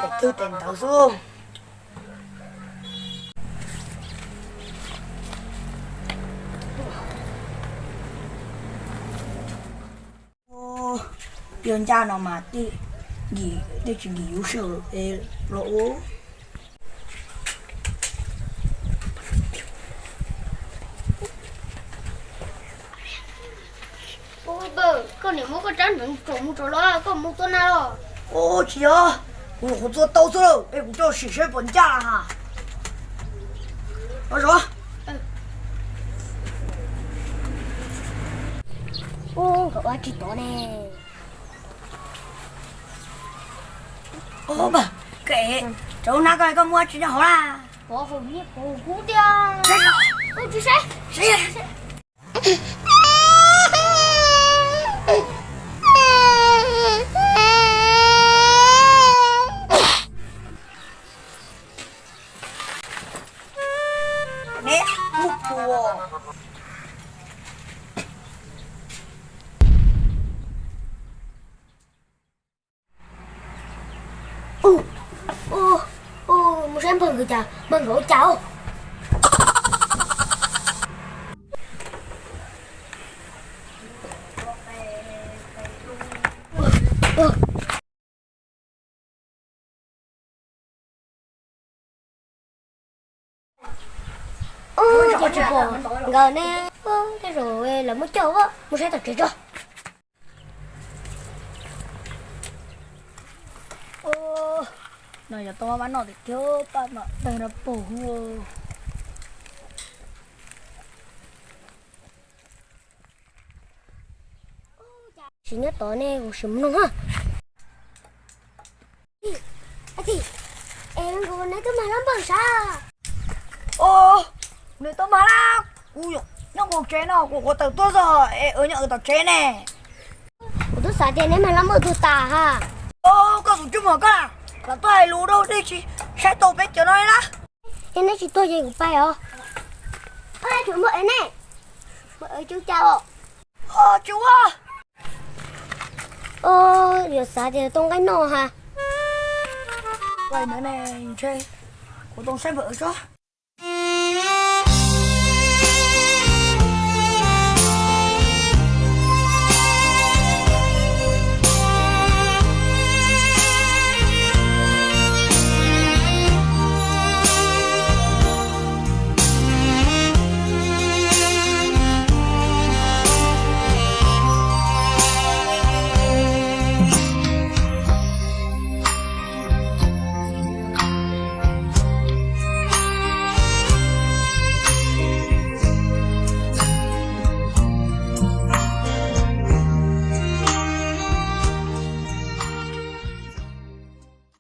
Twb tes ntawd xwb. Yog ncaj no mas tej tsis nkim yus sij hawm es los ua. Ua, koj niam muab koj rab hneev tsom mus tsom los koj mus tua nas los? Ua tsis yog, kuv nyuam qhuav tua tau xwb lawm es kuv coj sim saib puas ncaj ha. Los zov. Ua, nkawd ua tsis tau ne. Ua, koj, tsam ub nab koj, koj muab tsis nyob hauv na. Ua, hauv nyiaj pov kub tiag. Ua, tsis saib. Neb ub tua. Mus saib npawg nkawd cas, npawg nkawd ua cas os. Ua, tsis pom nkawd ne. Tej zaum lawv muab coj, mus saib tom tsev tso. No yog tau maj noj tiag tiag, paj mam tawg rau pog hu. Tsis nyob tod ne, kuv sim mus nug ha. Es neb tub mag lab npawg sav? Os, nws tub mag lab, kuv nyob nkaus tsev no, kuv qhuav tawm tuaj zog es nyob tom tsev ne. Kuv twb xav tias neb mag lab npawg tuag tas ha. Os, koj tus coj muag koj, lam tuaj hais lus rau dej tsis saib tau peb cov no li na. Es neb tsis tuag ces kuv pais os. Os, tsuas muaj ev ne, muaj ev cub cas os. Tsis ua. Os, yuav xav tias tau nqaij noj ha. Kuv tau saib npawg ev tso.